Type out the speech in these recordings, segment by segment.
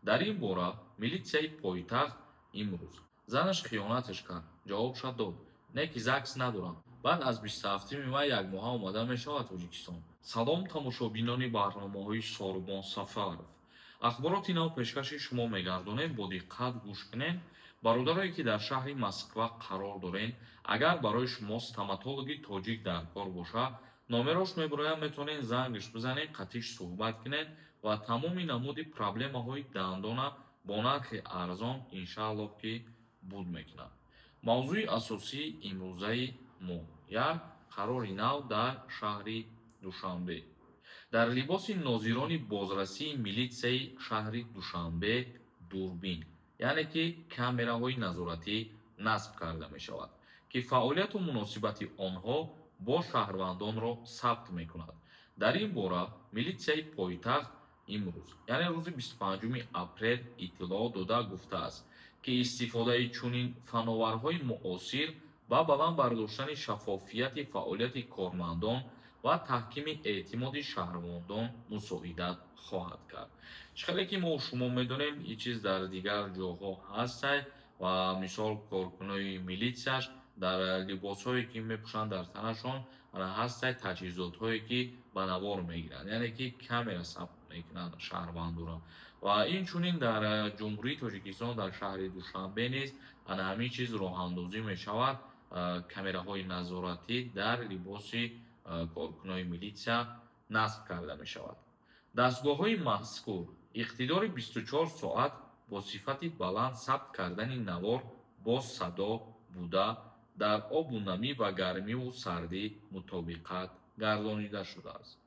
Дар ин бора милитсияи пойтахт имрӯз занаш хиёнаташ кард, ҷавобша дод, не ки ЗАГС надорам. Баъд аз 27-ми май як моҳа омада мешавад Тоҷикистон. Салом, тамошобинони барномаҳои Сорубон Сафаров. Ахбороти нав пешкаши шумо мегардонем, бо диққат гӯш кунед. Бародарое, ки дар шаҳри Москва қарор доред, агар барои шумо стоматологи тоҷик дар кор бошад, номерош мебирояд, метавонед зангш бизанед, қатиш суҳбат кунед ва тамоми намуди проблемаҳои дандона бо нархи арзон, иншааллоҳ, ки буд мекунад. Мавзӯи асосии имрӯзаи мо: як қарори нав дар шаҳри Душанбе. Дар либоси нозирони бозрасии милитсияи шаҳри Душанбе дурбин, яъне ки камераҳои назоратӣ насб карда мешавад, ки фаъолияту муносибати онҳо бо шаҳрвандонро сабт мекунад. Дар ин бора милитсияи пойтахт имрӯз, яъне рӯзи 25 апрел, иттилоъ дода гуфтааст, ки истифодаи чунин фановарҳои муосир ба баланд бардоштани шаффофияти фаъолияти кормандон ва таҳкими эътимоди шаҳрвандон мусоидат хоҳад кард. Чӣ хеле ки мо шумо медонем, ин чиз дар дигар ҷоҳо ҳастай ва мисол, коркунои милитсияш дар либосҳое, ки мепӯшанд дар танашон, ҳастай таҷҳизотҳое, ки ба навор мегиранд, яъне ки камера сабт мекунанд шаҳрвандонро. Ва инчунин дар Ҷумҳурии Тоҷикистон, дар шаҳри Душанбе низ ана ҳамин чиз роҳандозӣ мешавад. Камераҳои назоратӣ дар либоси коркунои милитсия насб карда мешавад. Дастгоҳҳои мазкур иқтидори 24 соат бо сифати баланд сабт кардани навор бо садо буда, дар обу намӣ ва гармиву сардӣ мутобиқат гардонида шудааст.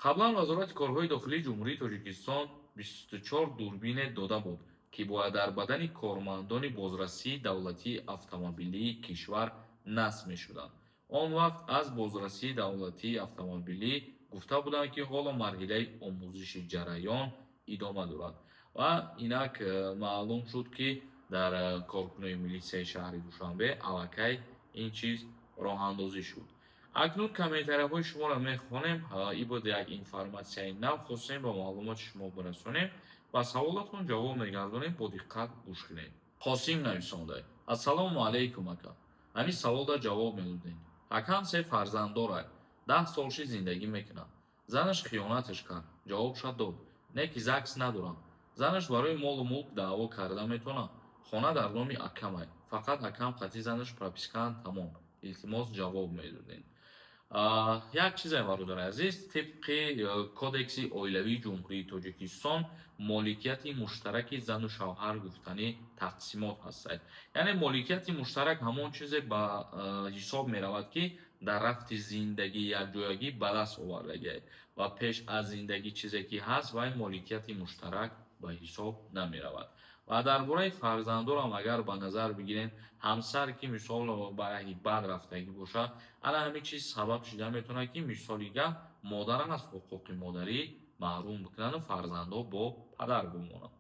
Қаблан Вазорати корҳои дохилии Ҷумҳурии Тоҷикистон 24 дурбине дода буд, ки бояд дар бадани кормандони бозрасии давлатии автомобилии кишвар насб мешуданд. Он вақт аз бозрасии давлатии автомобилӣ гуфта буданд, ки ҳоло марҳилаи омӯзиши ҷараён идома дорад. Ва инак маълум шуд, ки дар коркунои милитсияи шаҳри Душанбе аллакай ин чиз роҳандозӣ шуд. Акнун комментарияҳои шуморо мехонем. Ин буд як информатсияи нав, хостем ба маълумоти шумо бирасонем ва саволатон ҷавоб мегардонем, бо диққат гӯш кунед. Қосим нависонда: «Ассалому алайкум, ака, ҳамин саволда ҷавоб медодем. Акам се фарзанд дорад, 10 сол ши зиндагӣ мекунад. Занаш хиёнаташ кард, ҷавобша дод, не ки ЗАГС надорам. Занаш барои молу мулк даъво карда метавонад? Хона дар номи акамай, фақат акам қатъи занаш пропискаанд, тамом. Илтимос, ҷавоб медодем». Як чизе, бародари азиз, тибқи Кодекси оилавии Ҷумҳурии Тоҷикистон моликияти муштараки зану шавҳар гуфтанӣ тақсимот ҳастад. Яъне моликияти муштарак ҳамон чизе ба ҳисоб меравад, ки дар рафти зиндагӣ якҷоягӣ ба даст овардагиай ва пеш аз зиндагӣ чизе ки ҳаст, вай моликияти муштарак ба ҳисоб намеравад. Ва дар бораи фарзандорам агар ба назар бигирем, ҳамсар ки мисол ба раҳи бад рафтагӣ бошад, ана ҳамин чиз сабаб шуда метавонад, ки мисоли гап, модарам аз ҳуқуқи модарӣ маҳрум бикунаду фарзандҳо бо падар бимонанд.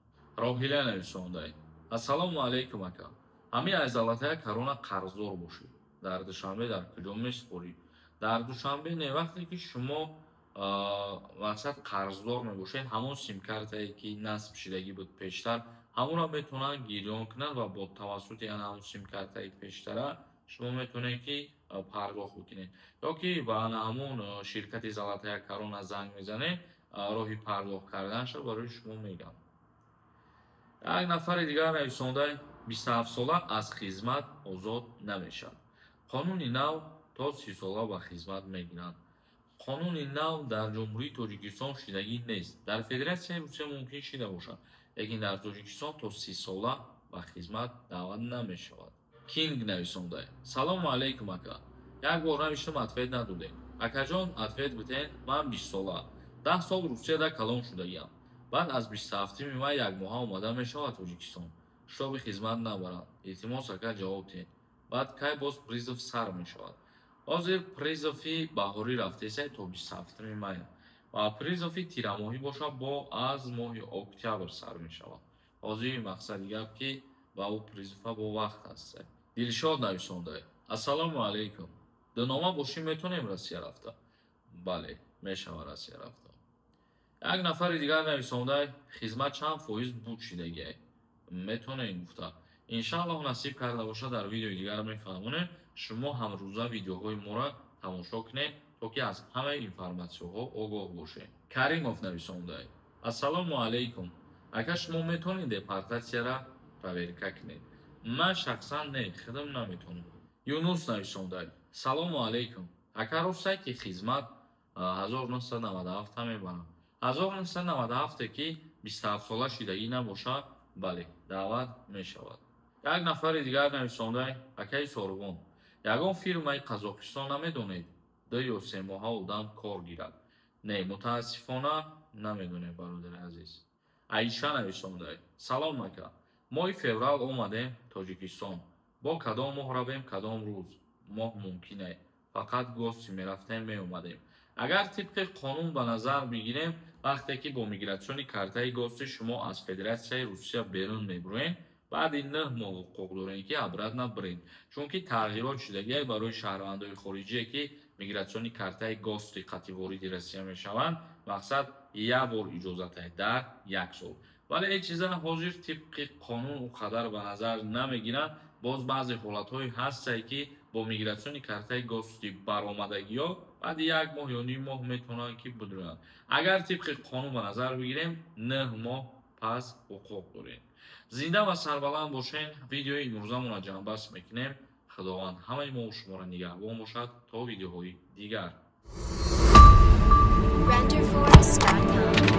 Роҳила нависондай: «Ассалому алайкум, ака, ҳамин аз Золотая Корона қарздор бошед, дар Душанбе дар куҷо месупорӣ?» Дар Душанбе не, вақте ки шумо мақсад қарздор мебошед, ҳамон симкартае, ки насб шудагӣ буд пештар, ҳамонро метавонанд гирён кунанд ва бо тавассути ана ҳамон симкартаи пештара шумо метавонед, ки пардохт бикунед, ё ки ба ана ҳамон ширкати Золотая Корона занг мезанед, роҳи пардохт карданашро барои шумо мегӯям. Як нафари дигар нависонда: «27 сола аз хизмат озод намешавад? Қонуни нав то 30 сола ба хизмат мегиранд». Қонуни нав дар Ҷумҳурии Тоҷикистон шидагӣ нест. Дар Федератсияи Русия мумкин шида бошад, лекин дар Тоҷикистон то 30 сола ба хизмат даъват намешавад. Кинг нависонда: «Салому алайкум, ака, як бор навиштам, ответ надодем. Акаҷон, ответ битен. Ман 20 сола, 10 сол Русияда калон шудагиам. Баъд аз 27-ми май як моҳа омада мешавад Тоҷикистон, шитоби хизмат набаранд? Илтимос, ака, ҷавоб диҳед. Баъд кай боз призыв сар мешавад?» Ҳозир призыви баҳорӣ рафтесай то 27-ми май ва призыви тирамоҳӣ бошад, бо аз моҳи октябр сар мешавад. Ҳозир мақсади гап, ки ба ӯ призыва бо вақт ҳаст. Дилшод нависонда: «Ассалому алайкум, дунома бошӣ, метавонем Россия рафта?» Бале, мешавад Россия рафта. Як нафари дигар нависонда: хизмат чанд фоиз буд шидагиай, метонем гуфта. Иншааллоҳ, насиб карда бошад, дар видеои дигар мефаҳмонем. Шумо ҳамрӯза видеоҳои моро тамошо кунед, то ки аз ҳамаи информатсияҳо огоҳ бошед. Каримов нависонда: ассалому алайкум, ака, шумо метавонед депортатсияра проверка кунед? Ман шахсан не, худам наметавонам. Юнус нависонда: салому алайкум, ака, росте ки хизмат 1997 мебарам? 1997 ки 27 сола шидагӣ набошад, бале, даъват мешавад. Як нафари дигар нависонда: акаи Сорбон, ягон фирмаи Қазоқистон намедонед, 2 ё 3 моҳа одам кор гирад? Не, мутаассифона, намедонем, бародари азиз. Аиша нависонда: салом, ака, моҳи феврал омадем Тоҷикистон, бо кадом моҳ равем, кадом рӯз моҳ мумкине? Фақат гости мерафтем, меомадем. Агар тибқи қонун ба назар бигирем, вақте ки бо миграционный картаи гости шумо аз Федератсияи Русия берун мебуроед, баъди 9 моҳ ҳуқуқ дорем, ки обратно биред, чунки тағйирот шудагиай барои шаҳрвандои хориҷие, ки миграционный картаи гости қатъи вориди Россия мешаванд. Мақсад, як бор иҷозатай дар як сол. Вале ҳеҷ чиза ҳозир тибқи қонун он қадар ба назар намегиранд. Боз баъзе ҳолатҳое ҳастае, ки бо миграционный картаи гости баромадагиҳо баъди як моҳ ё ним моҳ метавонанд, ки бидуранд. Агар тибқи қонун ба назар бигирем, 9 моҳ пас ҳуқуқ дорем. Зинда ва сарбаланд бошен. Видеои имрӯзамонро ҷамъбаст мекунем. Худованд ҳамаи мо шуморо нигаҳбон бошад. То видеоҳои дигар. Renderforest.com.